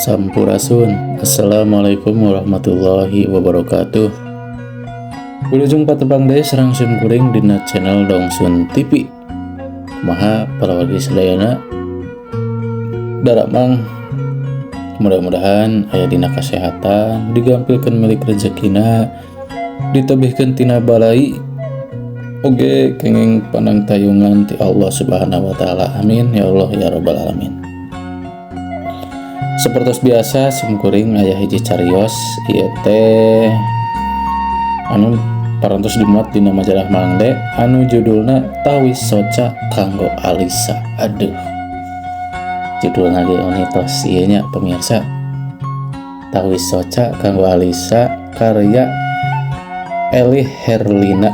Sampurasun. Assalamualaikum warahmatullahi wabarakatuh. Wilujeng patepang deui sareng sim kuring dina channel Dongsun TV. Kumaha parawargi sadayana? Daramang, mudah-mudahan aya dina kasehatan, digampilkeun milik rezekina, ditebihkeun tina balai, oge kenging panangtayungan ti Allah Subhanahu wa taala. Amin ya Allah ya rabbal alamin. Seperti biasa, sim kuring aya hiji carios ieu teh anu parantos dimuat dina majalah Mangde anu judulna Tawis Soca Kanggo Alisa. Aduh, judulna ge tos ieu nya, pemirsa. Tawis Soca Kanggo Alisa karya Eli Herlina.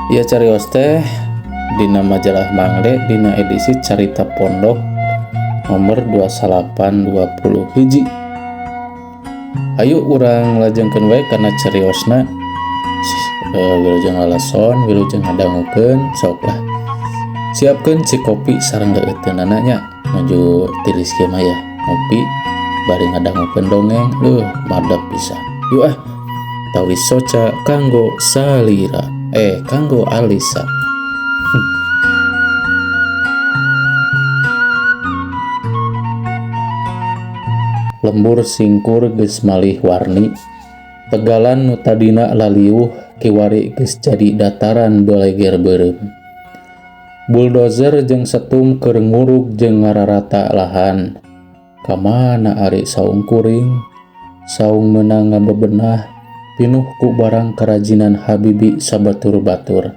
Ieu carios teh dina majalah Mangde dina edisi Carita Pondok nomor 2820 hiji. Ayo urang lajengkeun wae kana cariosna. Wilujeng lalason, wilujeng ngadangukeun, sok lah. Siapkeun cikopi sareng leueuteunnana nya, nuju tiris kieu mah ya, ngopi bari ngadangukeun dongeng, leuh madep pisan. Yuk ah. Tawis Soca Kanggo Salira. Kanggo Alisa. Lembur singkur geus malih warni. Tegalan nu tadina laliuh kiwari geus jadi dataran beleger beureum. Bulldozer jeung setum keur ngurug jeung ngararata lahan. Kamana ari saung kuring? Saung meunang ngabebenah pinuh ku barang karajinan Habibi sabatur-batur.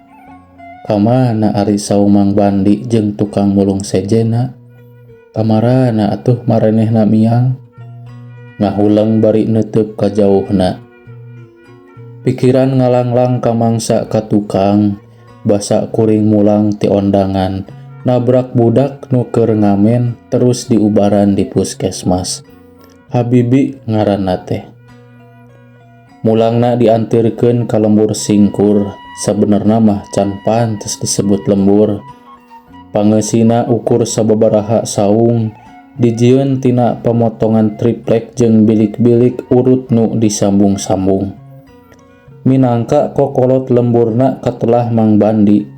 Kamana ari saung Mang Bandi jeung tukang mulung sejena? Kamarana atuh maranehna miang? Ngahuleng bari neuteub ka jauhna. Pikiran ngalanglang ka mangsa ka tukang, basa kuring mulang ti ondangan, nabrak budak nu keur ngamen terus diubaran di puskesmas. Habibi ngaranna teh. Mulangna diantirkeun ka lembur singkur, sabenerna mah can pantes disebut lembur. Pangeusina ukur sababaraha saung, dijieun tina pemotongan triplek jeung bilik-bilik urut nu disambung-sambung. Minangka kokolot lemburna katelah Mang Bandi.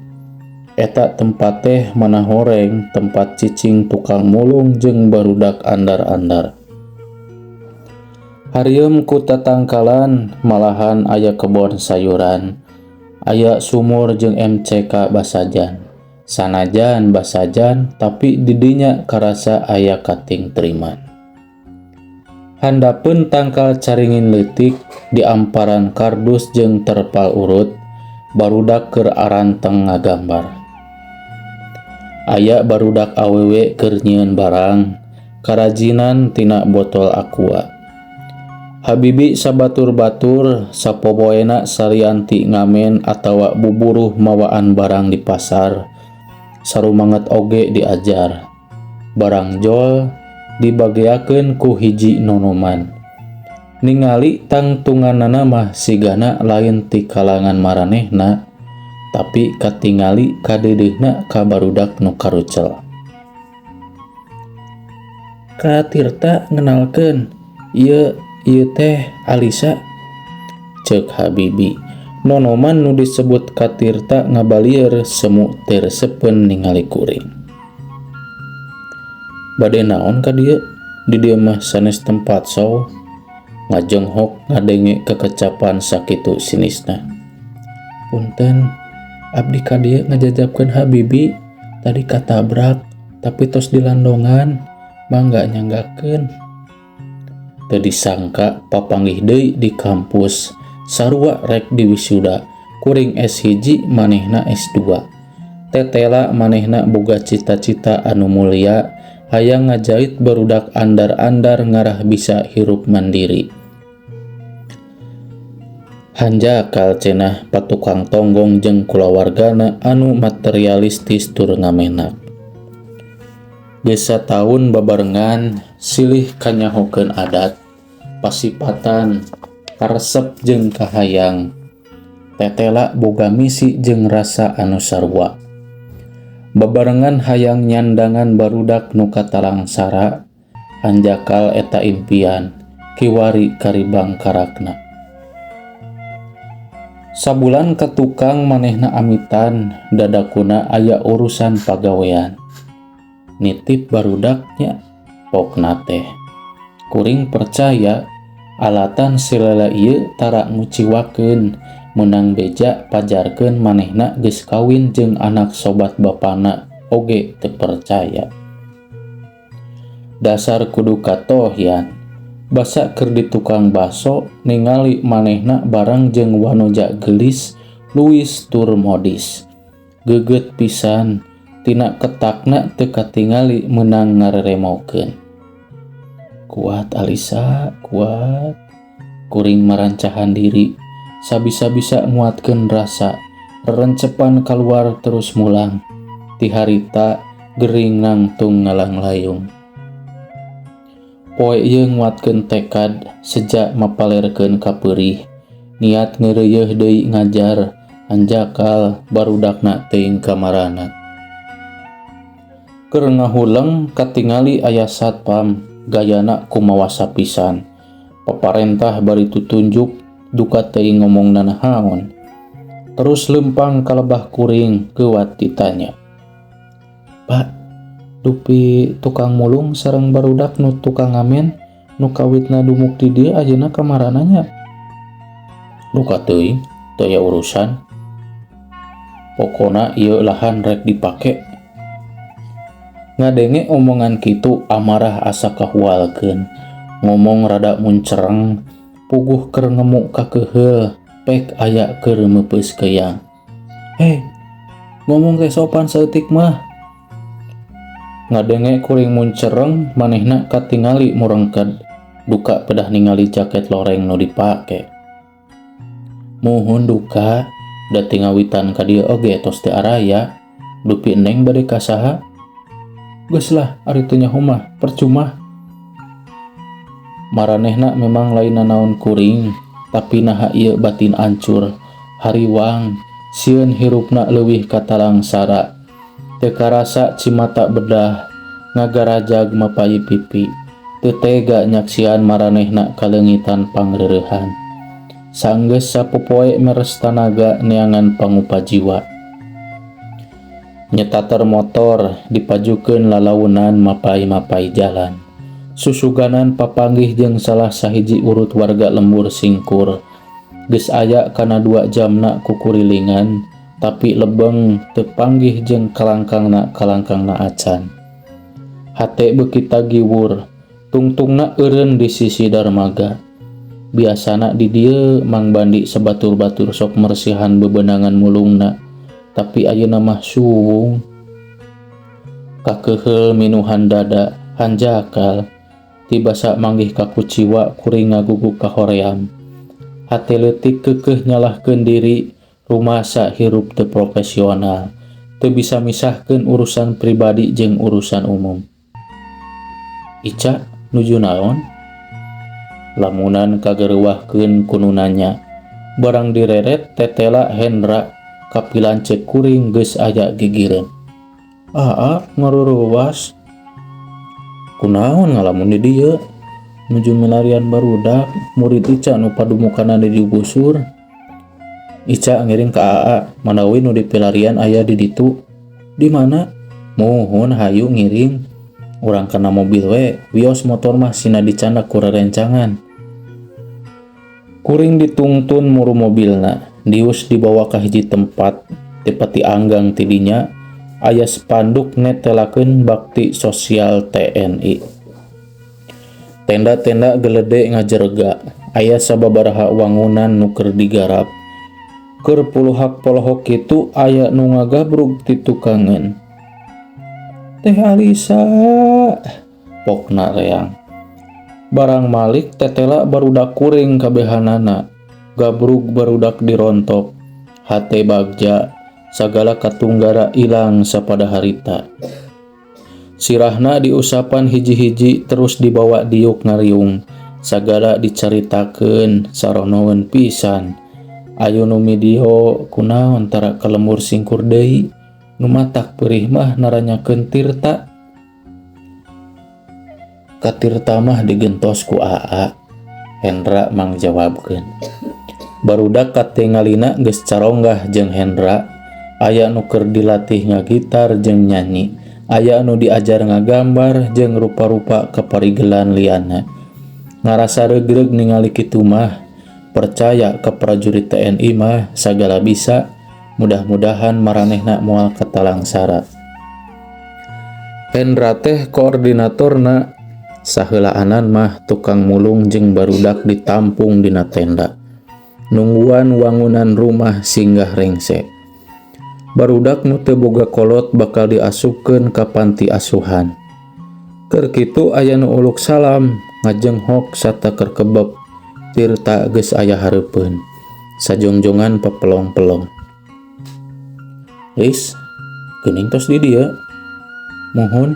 Eta tempat teh mana horeng, tempat cicing tukang mulung jeung barudak andar-andar. Harieum ku tatangkalan, malahan aya kebon sayuran, aya sumur jeung MCK basajan. Sanajan basajan, tapi didinya karasa aya kating teriman. Handapeun tangkal caringin leutik di amparan kardus jeung terpal urut, barudak keur aranteng ngagambar. Aya barudak awewe keur nyieun barang, karajinan tina botol aqua. Habibi sabatur-batur sapopoena salianti ngamen atawa buburuh mawaan barang di pasar. Sarumanget oge diajar. Barang jol dibageakeun ku hiji nonoman. Ningali tangtunganana mah sigana lain ti kalangan maranehna, tapi katingali kadeudeuhna ka barudak nu karucel. Ka Tirta ngenalkeun, ieu ieu teh Alisa, ceuk Habibi. Nonoman nu disebut Katirta ngabalieur semu teu resepeun ningali kuring. Bade naon ka dieu? Di dieu mah sanes tempat sow. Ngajenghok ngadenge kekecapan sakitu sinisna. Punten, abdi ka dieu ngajajabkeun Habibi, tadi katabrak tapi tos dilandongan, mangga nyanggakeun. Teu disangka papanggih deui di kampus. Sarua rek di wisuda, kuring S1 manehna S2. Tetela manehna boga cita-cita anu mulia, hayang ngajait barudak andar-andar ngarah bisa hirup mandiri. Hanjakal cenah patukang tonggong jeung kulawargana anu materialistis tur ngamenak. Geus sataun babarengan silih kanyahokeun adat, pasipatan, karesep jeung kahayang. Tetela boga misi jeung rasa anu sarua. Babarengan hayang nyandangan barudak nu katalangsara, Hanjakal eta impian kiwari karibang karakna. Sabulan ka tukang manehna amitan dadakuna aya urusan pagawean. Nitip barudak nya pokna teh. Kuring percaya alatan si lela ieu tara nguciwakeun meunang beja pajarkeun manehna geus kawin jeung anak sobat bapana oge teu percaya. Dasar kudu katohyan. Basa keur di tukang baso ningali manehna bareng jeung wanoja geulis luwis tur modis. Geugeut pisan tina ketakna teu katingali meunang ngareremokeun. Kuat Alisa, kuat. Kuring marancahan diri, sabisa-bisa nguatkeun rasa, rerencepan kaluar terus mulang. Ti harita gering nangtung ngalanglayung. Poe ieu nguatkeun tekad seja mapalerkeun kapeurih, niat ngeureuyeuh deui ngajar, hanjakal barudakna teuing kamarana. Keur ngahuleng katingali aya satpam, gayana kumawasa pisan. Paparentah bari tutunjuk duka teuing ngomongna nahaon. Terus leumpang ka lebah kuring geuwat ditanya. Pak, dupi tukang mulung sareng barudak nu tukang ngamen nu kawitna dumuk di dieu ayeuna kamarana nya? Duka teuing, teu aya urusan. Pokona ieu lahan rek dipake. Ngadenge omongan kitu amarah asa kahualkeun. Ngomong rada muncereng, puguh keur ngemu kakeheul, pek aya keur meupeus keyang. Heh, ngomong teh sopan saeutik mah. Ngadenge kuring muncereng, manehna katingali murengked, duka pedah ningali jaket loreng nu dipake. Muhun duka, da ti ngawitan ka dieu oge tos teu araya, dupi neng bade ka saha? Geus lah, ari teu nyaho mah, percuma. Maranehna memang lain nanaon kuring, tapi naha ieu batin ancur, hariwang, sieun hirupna leuwih katalangsara. Teu karasa cimata bedah, ngagarajag mapai pipi, teu tega nyaksian maranehna kaleungitan pangreurehan. Sanggeus sapopoe meres tanaga neangan pangupa jiwa. Nyetater motor dipajukeun lalaunan mapai-mapai jalan. Susuganan papanggih jeung salah sahiji urut warga lembur singkur. Geus aya kana 2 jamna kukurilingan, tapi lebeng teu panggih jeung kalangkangna-kalangkangna acan. Hate beuki tagiwur, tungtungna eureun di sisi darmaga. Biasana di dieu Mang Bandi sabatur-batur sok mersihan bebenangan mulungna, tapi ayeuna mah suwung. Kakeheul minuhan dada, hanjakal, tibasa manggih kakuciwa kuring ngaguguk kahoream. Hate leutik keukeuh nyalahkeun diri, rumasa hirup teu profesional, teu bisa misahkeun urusan pribadi jeung urusan umum. Ica nuju naon? Lamunan kagereuwahkeun ku nu nanya. Barang direret tetela Hendra kapilancek kuring geus aya gigireun. Aa ngaruruwas. Kunaon ngalamun di dieu? Nuju milarian barudak, murid Ica nu padumukanna digusur. Ica ngiring ka Aa, manawi nu dipilarian aya di ditu. Di mana? Muhun hayu ngiring. Urang kana mobil we, wios motor mah sina dicandak ku rerencangan. Kuring ditungtun muru mobilna, dius dibawa ka hiji tempat, tepati anggang tidinya, aya spanduk netelakeun bakti sosial TNI. Tenda-tenda gelede ngajerega, aya sababaraha wangunan nu keur digarap. Keur puluhak polohok kitu aya nu ngagabrug ti tukangeun. Teh Alisa, pokna reang. Barang malik tetela barudak kuring kabehanana, gabrug barudak dirontok, hate bagja, sagala katunggara ilang sapada harita. Sirahna diusapan hiji-hiji terus dibawa diuk ngariung, sagala dicaritakeun saronoeun pisan. Ayu nu midio kunaon tara ka lembur singkur deui, nu matak peurih mah naranyakeun Tirta. Ka Tirta mah digentos ku Aa. Hendra mangjawabkeun. Barudak katingalina geus caronggah jeung Hendra, aya nu keur dilatih ngagitar jeung nyanyi, aya nu diajar ngagambar jeung rupa-rupa kaparigelan lianna. Ngarasa regreg ningali kitu mah, percaya ka prajurit TNI mah sagala bisa, mudah-mudahan maranehna moal katalangsara. Hendra teh koordinatorna, saheulaanan mah tukang mulung jeung barudak ditampung dina tenda. Nungguan wangunan rumah singgah rengse. Barudak nu teu boga kolot bakal diasupkeun ka panti asuhan. Keur kitu aya nu uluk salam, ngajenghok sarta keur kebeb, Tirta geus aya hareupeun. Sajongjongan pepelong-pelong. Lis, geuning tos di dieu. Muhun.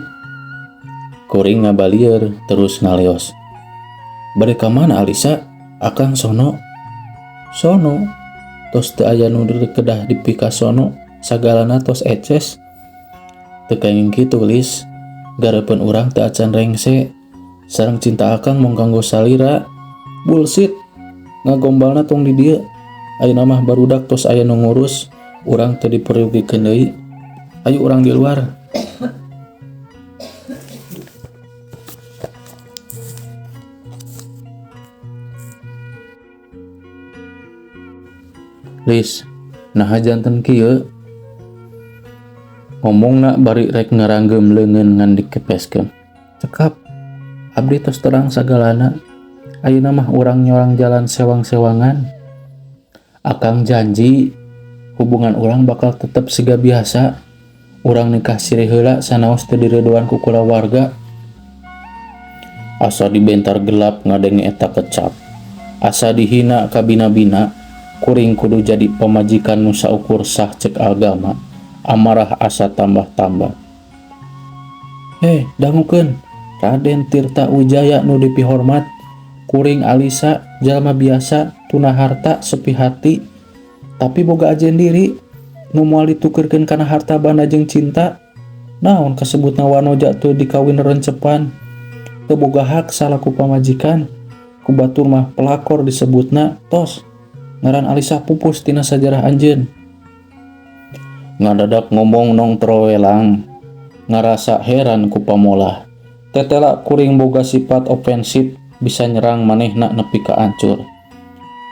Kuring ngabalieur terus ngaleos. Bade ka mana Alisa? Akang sono. Sono. Tos teu aya nu kedah dipikasono, sagalana tos eces. Teu kenging kitu, Lis. Gareupeun urang teu acan rengse. Sareng cinta akang mong kanggo salira. Bullshit. Ngagombalna tong di dieu. Ayeuna mah barudak tos aya nu ngurus, urang teu diperyogikeun deui. Ayo urang di luar. Lis, naha janten kieu? Ngomongna bari rek ngaranggem leungeun ngan dikepeskeun. Cekap, abdi tos terang sagalana. Ayeuna mah urang nyorang jalan sewang-sewangan. Akang janji hubungan urang bakal tetep siga biasa. Urang nikah sirih heula sanaos teu diredoan ku kulawarga. Asa dibentar gelap ngadenge eta kecap. Asa dihina kabina-bina. Kuring kudu jadi pamajikan nu saukur sah cek agama. Amarah asa tambah-tambah. Heh, dangukeun. Raden Tirta Wijaya nu dipihormat. Kuring Alisa jalma biasa, tuna harta, sepi hati, tapi boga ajen diri nu moal ditukerkeun kana harta banda jeung cinta. Naon kasebutna wanoja teu dikawin rencepan, teu boga hak salaku pamajikan. Ku batur mah pelakor disebutna. Tos ngaran Alisa pupus tina sajarah anjeun. Ngadadak ngomong nong trowelang, ngarasa heran ku pamolah. Tetela kuring boga sifat ofensif, bisa nyerang manehna nepi ka ancur.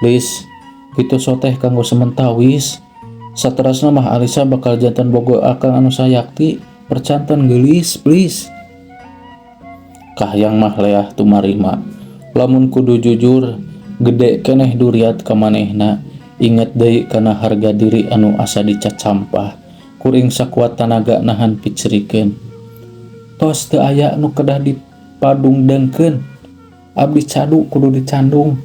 Lis, kitu soteh kanggo sementawis. Saterasna mah Alisa bakal jantan bogo akang anu sayakti, percanten geulis, please. Kahayang mah leah tumarima. Lamun kudu jujur, gede keneh duriat ka manehna. Inget deui kana harga diri anu asa dicacampah. Kuring sakuat tanaga nahan picerikeun. Tos teu aya nu kedah dipadungdengkeun. Abdi cadu kudu dicandung.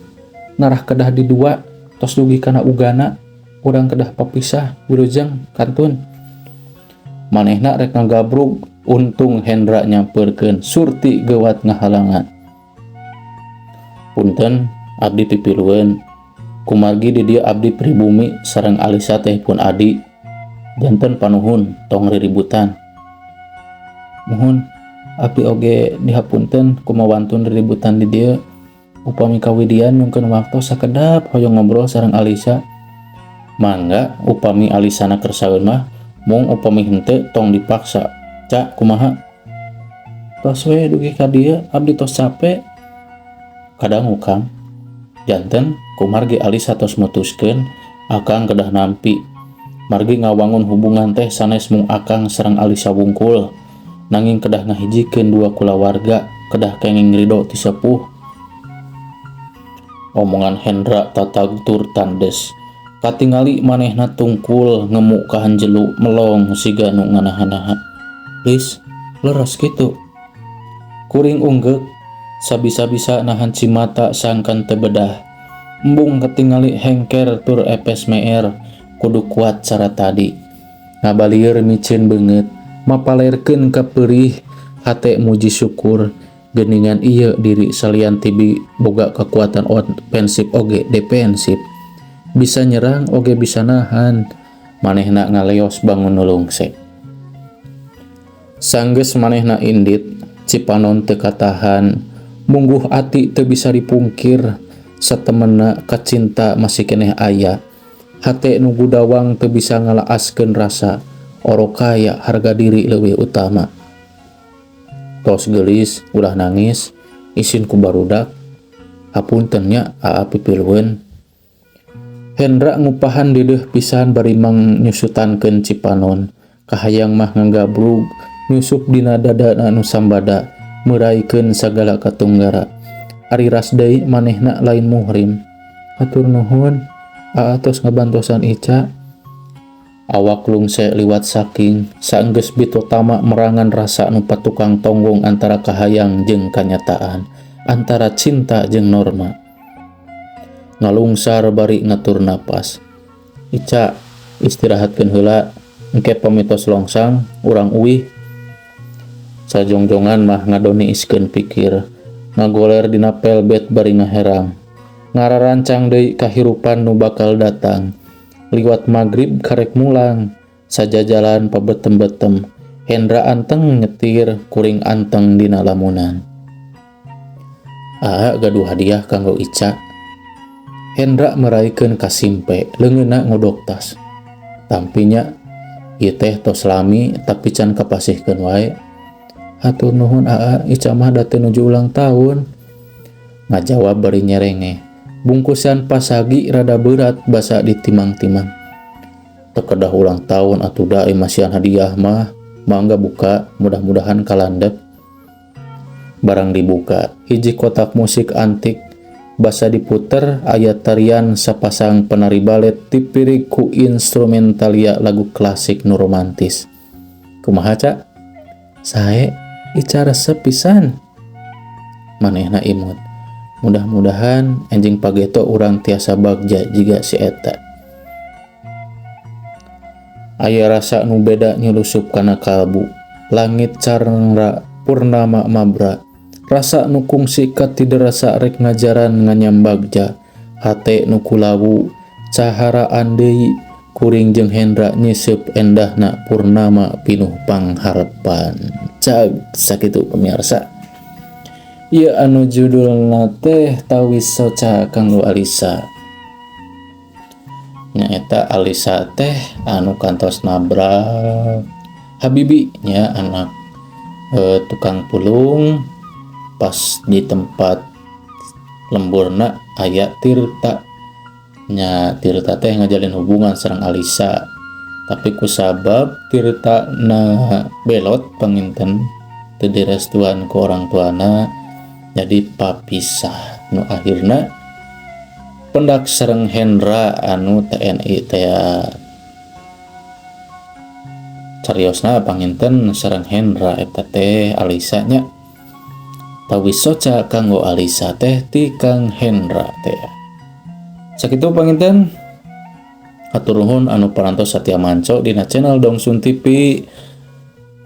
Narah kedah didua, tos dugi kana ugana. Urang kedah papisah, wilujeng kantun. Manehna rek ngagabrug, untung Hendra nyamperkeun. Surti geuwat ngahalangan. Punten, abdi pipilueun. Kumargi di dieu abdi pribumi sareng Alisa teh pun adi. Janten panuhun tong riributan. Muhun, abdi oge dihapunten kumawantun riributan di dieu. Upami kawidian nyungkeun waktu sakedap hoyong ngobrol sareng Alisa. Mangga upami Alisana kersaeun mah, mung upami henteu tong dipaksa. Cak kumaha? Tos we dugi ka dieu abdi tos cape. Kadangu Kang. Janten kumargi Alisa tos mutuskeun akang kedah nampi. Margi ngawangun hubungan teh sanes mung akang sareng Alisa wungkul. Nanging kedah ngahijikeun dua kulawarga, kedah kenging ridho ti sepuh. Omongan Hendra tatag tur tandes. Katingali manehna tungkul ngemu ka hanjelu melong siga nu nganaha-naha. Lis, leres kitu. Kuring unggeuk sabisa-bisa nahan cimata sangkan teu bedah. Embung katingali hengker tur epes meer, kudu kuat cara tadi. Ngabalieur miceun beungeut, mapalerkeun ka peurih, hate muji syukur. Geuningan ieu diri salian tibi boga kekuatan ofensif oge defensif. Bisa nyerang oge bisa nahan. Manehna ngaleos bangun nulungse. Sanggeus manehna indit, Cipanon teu katahan, mungguh ati teu bisa dipungkir, satemenna kacinta masih keneh aya. Hate nu gudawang teu bisa ngalaaskeun rasa, orokaya harga diri leuwih utama. Tos geulis, ulah nangis, isin ku barudak. Hapunten nya aa pipilueun. Hendra ngupahan deudeuh pisan bari mangnyusutankeun Cipanon. Kahayang mah ngagabrug, nyusup dina dadana nu sambada, meuraikeun sagala katunggara. Ari ras deui manehna lain muhrim. Hatur nuhun, aa tos ngabantosan Ica. Awak lungse liwat saking, saenggeus bitotama merangan rasa nu patukang tonggong antara kahayang jeung kanyataan, antara cinta jeung norma. Ngalungsar bari ngatur napas. Ica, istirahatkeun heula, engke pami tos longsang, urang uih. Sajongjongan mah ngadoniiskeun pikir, ngagoler dina pelbet bari ngaherang. Ngararancang deui kahirupan nu bakal datang. Liwat magrib karek mulang, sajajalan pabetem-betem. Hendra anteng nyetir, kuring anteng dina lamunan. Aa gaduh hadiah kanggo Ica. Hendra meraikeun ka simpe, leungeunna ngodok tas. Tampinya, ieu teh tos lami tapi can kapasihkeun wae. Hatur nuhun aa, Ica mah da teu nuju ulang tahun. Ngajawab bari nyerengeh. Bungkusan pasagi rada berat basa ditimang-timang. Teu kedah ulang tahun atuh da masihan hadiah mah. Mangga buka, mudah-mudahan kalandep. Barang dibuka, hiji kotak musik antik. Basa diputer aya tarian sapasang penari balet dipirig ku instrumentalia lagu klasik nu romantis. Kumaha, Ca? Sae, Ica resep pisan. Manehna imut. Mudah-mudahan enjing pageto urang tiasa bagja jiga si eta. Aya rasa nu beda nyelusup kana kalbu. Langit carra purnama mabra. Rasa nu kungsi katiderasa rek ngajaran nganyam bagja. Hate nu kulawu caharaan deui kuring jeung Hendra nyiseup endahna purnama pinuh pangharepan. Cag sakitu pemirsa. Ieu anu judulna teh Tawis Soca kanggo Alisa. Nyaeta Alisa teh anu kantos nabrak Habibi nya anak tukang pulung pas di tempat lemburna aya Tirta. Nya Tirta teh ngajalin hubungan sareng Alisa, tapi kusabab Tirta na belot panginten teu direstuan ku orang tuana jadi papisah. Nu akhirna pendak sareng Hendra anu TNI teh cariosna panginten sareng Hendra eta teh Alisa nya. Tawis Soca kanggo Alisa teh ti Kang Hendra teh. Sakitu panginten, hatur nuhun anu parantos satia manco dina channel Dongsun TV.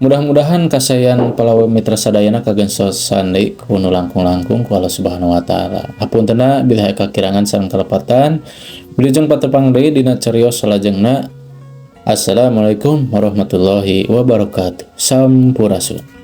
Mudah-mudahan kasayan palawe mitra sadayana kagentosan deui ku nu langkung-langkung ku Allah Subhanahu wa taala. Hapuntenna bilih aya kakirangan sareng kalepatan. Wilujeng patepang deui dina carios salajengna. Assalamualaikum warahmatullahi wabarakatuh. Sampurasun.